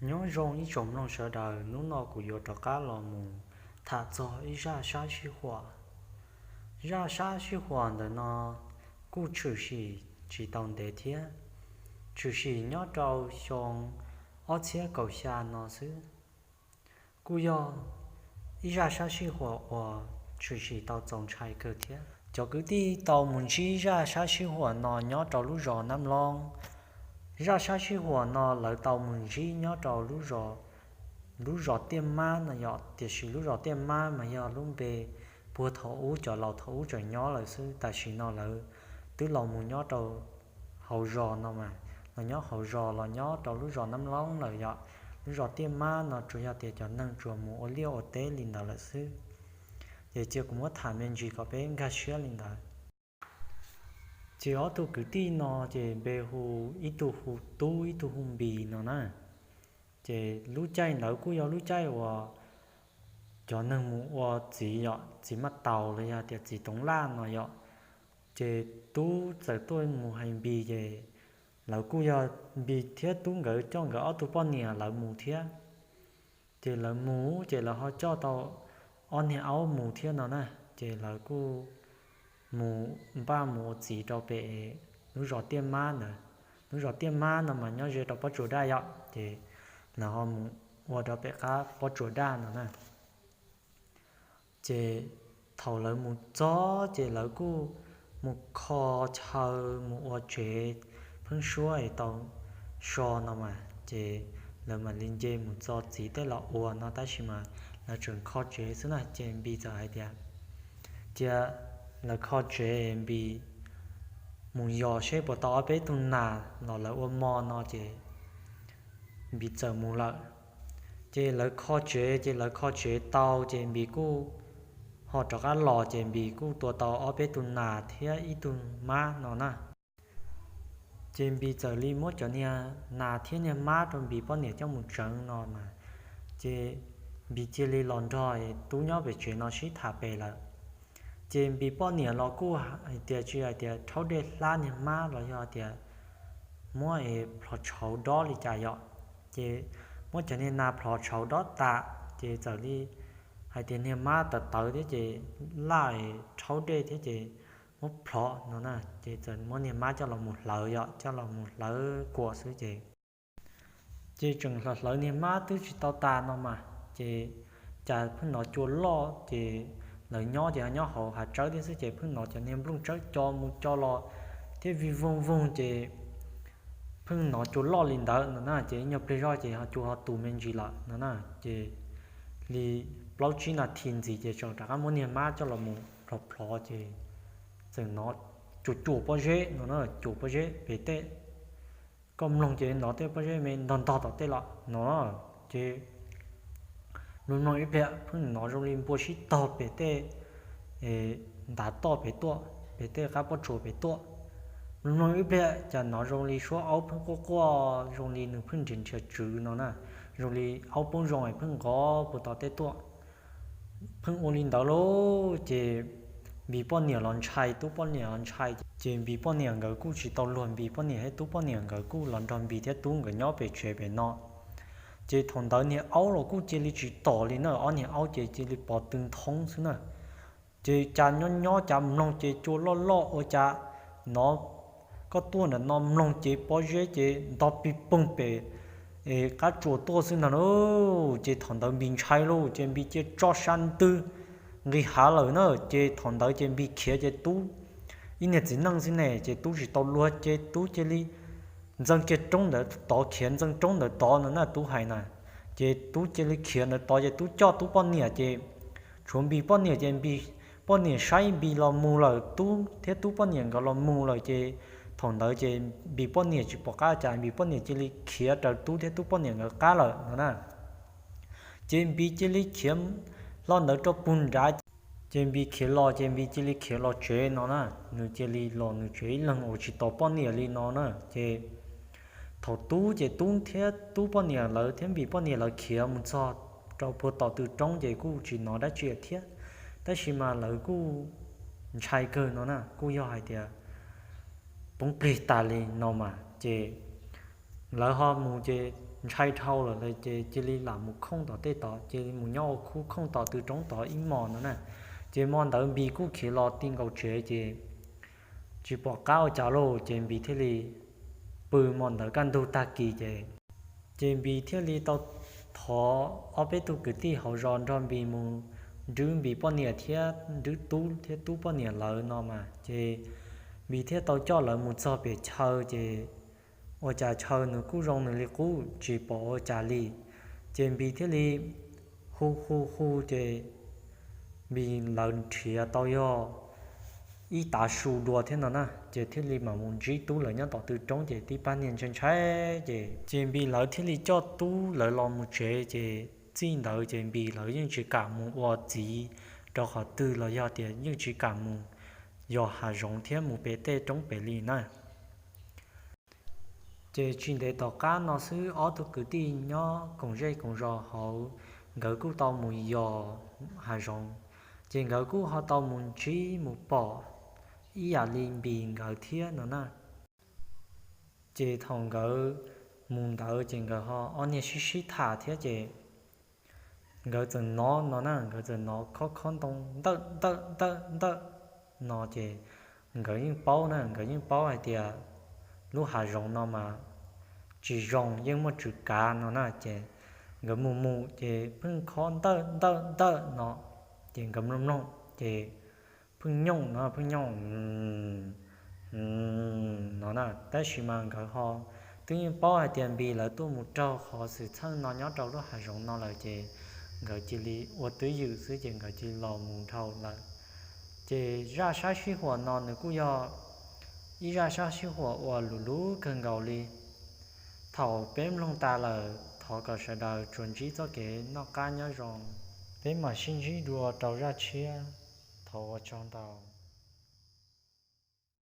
Nyob zoo ib tsoom mloog sawv daws, hnub no kuv yuav rov qab los mus tham txog ib zaj sab sij huam. Zaj sab sij huam ntawm no kuj tshwm sim tsis tau ntev thiab, tshwm sim nyob rau xyoo ob txhiab kaum xya no xwb. Kuj yog ib zaj sab sij huam uas tshwm sim tau txaus ntshai kawg thiab. Cov kwv tij tau mus ntsib zaj sab sij huam no nyob rau lub zos Nab Loob. Zaj sab sij huam no lawv tau mus ntsib nyob rau lub zos Tiaj Mab no yom, tiam sis lub zos Tiaj Mab mas yog lub npe puag thaum ub cov laus thaum ub tseem nyob lawm xwb, tam sim no lawv twb los mus nyob rau hauv zos no mas, los nyob hauv zos los nyob rau lub zos Nab Loob lawm yom. Lub zos Tiaj Mab no tsuas yog tias cov neeg tsuas mus ua liaj ua teb li ntawd lawm xwb. Ces cia kuv muab tham me ntsis kom peb nkag siab li ntawd. Ces ob tug kwv tij no ces npe hu, ib tug hu Tub ib tug hu Npis no na. Ces lub caij ntawd kuj yog lub caij uas cov neeg mus ua txiv yom, txiv maj taus los yog tias txiv toov laj no yom. Ces Tub txawm tuaj mus hais Npis ces lawv kuj yog Npis thiab Tub nkawd coj nkawd ob tug poj niam lawv mus thiab. Ces lawv mus ces lawv ho coj tau ob niag aub mus thiab no na. Ces lawv kuj mus npaj mus ua txiv rau pem lub zos Tiaj Mab ntawd. Lub zos Tiaj Mab no mas nyob ze rau pob tsuas daj yom, ces lawv ho mus ua rau pem qab pob tsuas daj no na. Ces thaum lawv mus txog ces lawv kuj mus kho chaw mus ua tsev, pheeb suab es tau so no mas, ces lawv mam li nce mus txo txiv tej los ua no, tab sis mas lawv tseem kho tsev xwb na. Ces Npis txawm hais tias, cia lawv kho tsev, Npis mus yos seb puas tau ob peb tug nas los lawv ua mov no, ces Npis txawm mus lawm. Ces lawv kho tsev, ces lawv kho tsev tau ces Npis kuj ho rov qab los, ces Npis kuj tua tau ob peb tug nas thiab ib tug mab no na. Ces Npis txawm li muab cov niag nas thiab niag mab rau Npis poj niam coj mus tsev no mas, ces Npis cia li los nrog Tub nyob pem tsev no sib tham pem lawm. Ces Npis poj niam los kuj hais tias tsis hais tias rhaub dej hlab niag mab los yog tias muab es plhov tshauv dob li cas yom. Ces muab cov niag nas plhov tshauv dob tas, ces txawm li hais tias niag mab tawv tawv thiab ces laj es rhaub dej thiab ces muab plhov no na, ces txawm muab niag mab coj los mus hlawv yom, coj los mus hlawv kuam xwb ces, ces tseem hlawv hlawv niag mab twb tsis tau tas no mas, ces cas pheej hnov cua loj, ces lawv nyob ces ho nyob hauv hav tsawb thiab xwb, ces pheej hnov cov niag nplooj tsawb co mus co los thiab vij voog voog, ces pheej hnov cua loj li ntawd no na. Ces ib nyuag pliag zoj ces ho cua ho tus me ntsis lawm no na. Ces li plaub tsib nas this ntxiv ces tseem rov qab muab niag mab coj los mus plhov plhov, ces txawm hnov cuam cuam pob zeb no na, cuam pob zeb pem tej. Koj mloog ces hnov tej pob zeb me ntog ntog tom tej los no, ces mloog mloog ib pliag pheej hnov zoo li npua sib tog pem tej ntav toj pem tuaj, pem tej qab pob tsuas pem tuaj. Mloog mloog ib pliag cas hnov zoo li suab aub pheej quaj quaj zoo li nws pheej nrhiav nrhiav tswv no na, zoo li aub poob zoo es pheej nqov puag tom tej tuaj. Pheej ua li ntawd lauj, ces Npis poj niam los ntshai, Tub poj niam los ntshai, ces Npis poj niam nkawd kuj tsis tau luag Npis poj niam thiab Tub poj niam, nkawd kuj los nrog Npis thiab Tub nkawd nyob pem tsev pem no. Ces thaum ntawd niag aub los kuj cia li tsis tom li na, ob niag aub ces cia li pov tw nthoob xwb na. Ces cas nyob nyob cas mloog ces cua loj loj ua cas hnov koj tuaj ntawm no mloog ces pob zeb ces ntog pig poog pem qab tsuas tuaj xwb ntag lauj. Ces thaum ntawd Npis ntshai lauj, ces Npis cia tso sab ntws nqis hav lawm na. Ces thaum ntawd ces Npis khiav ces Tub ib niag txiv neej xwb ne, ces Tub tsis tau luag ces Tub cia li ntxeev kiag roob ntawd tod, khiav ntxeev roob ntawd tod no na, Tub hais na. Ces Tub cia li khiav ntawd tod ces Tub coj Tub poj niam ces tshuav Npis poj niam ces Npis poj niam saib Npis los mus lawm, Tub thiab Tub poj niam nkawd los mus lawm ces thaum ntawd ces Npis poj niam tsis pom qab cas, Npis poj niam cia li khiav raws Tub thiab Tub poj niam nkawd qab lawm no na. Ces Npis cia li khiav hlo ntawd rau puag nrad, ces Npis khiav los ces Npis cia li khiav los tsev no na. Nws cia li los nws tsev ib leeg uas tsis tos poj niam li no na. Ces thaum Tub ces Tub thiab Tub poj niam lawv thiab Npis poj niam lawv khiav mus txog rau puag tom tw roob ces kuj tsis hnov dab tsi thiab, tab sis mas lawv kuj ntshai kawg no na, kuj yog hais tias poob plig tas li no mas. Ces lawv ho mus ces ntshai dhau lawm ces cia li lam mus khooj tom tej tod, cia li mus nyob ua khub khooj tom tw roob tod ib hmos no na. Ces hmo ntawd Npis kuj khiav los ti nkaus tsev ces tsis pom qab ua cas lauj, ces Npis thiaj li pw hmo ntawd kaj ntug tag kis ces, ces Npis thiaj li tau thov ob peb tug kwv tij hauv zos nrog Npis mus nrwb Npis poj niam thiab nrwb tub thiab tub poj niam lawv no mas ces Npis thiaj tau coj lawv mus txog pem chaw ces ua cas chaw nws kuj zoo nws li qub tsis pom ua cas li. Ces Npis thiaj li hu hu hu ces Npis lawv nrhiav tau yog ib tav su dua thiab no na, ces thiaj li mam mus ntsib tub lawv nyob tom tw roob ces tib pab niag ntshai ntshai ces, ces Npis lawv thiaj li coj tub lawv los mus tsev ces txij ntawd ces Npis lawv yeej tsis kam mus ua txiv rau qhov twg los yog tias yeej tsis kam mus yos hav zoov thiab mus pem tej roob pem li na. Ces tsis ntev tom qab no xwb ob tug kwv tij nyob koom zej koom zos hauv nkawd kuj tau mus yos hav zoov, ces nkawd kuj ho tau mus ntsib mus pom ib yam li Npis nkawd thiab no na. Ces thaum nkawd mus ntawd ces nkawd ho ob niag sib sib tham thiab ces nkawd txawm hnov no na, nkawd txawm hnov khob khob ntoo ntawm ntawm ntawm ntawm no ces nkawd yeej paub na, nkawd yeej paub hais tias lub hav zoov no mas tsis zoo, yeej muaj tswv kav no na. Ces nkawd mus mus ces pheej khob ntawm ntawm ntawm no, ces nkawd mloog mloog ces pheej nyooj no, pheej nyooj no na. Tab sis mas nkawd ho twb yeej paub hais tias Npis lawv tuaj mus raug qhov xwm txheej no nyob rau lub hav zoov no lawm ces nkawd cia li ua twj ywm xwb ces nkawd cia li los mus dhau lawm. Ces zaj sab sij huam no nws kuj yog ib zaj sab sij huam uas luv luv kawg nkaus li. Thaum peb mloog tas lawm thov kom sawv daws tsuas ntsib txoj kev noj qab nyob zoo, peb mam sib ntsib dua rau zaj tshiab. Thov ua tsaug ntau.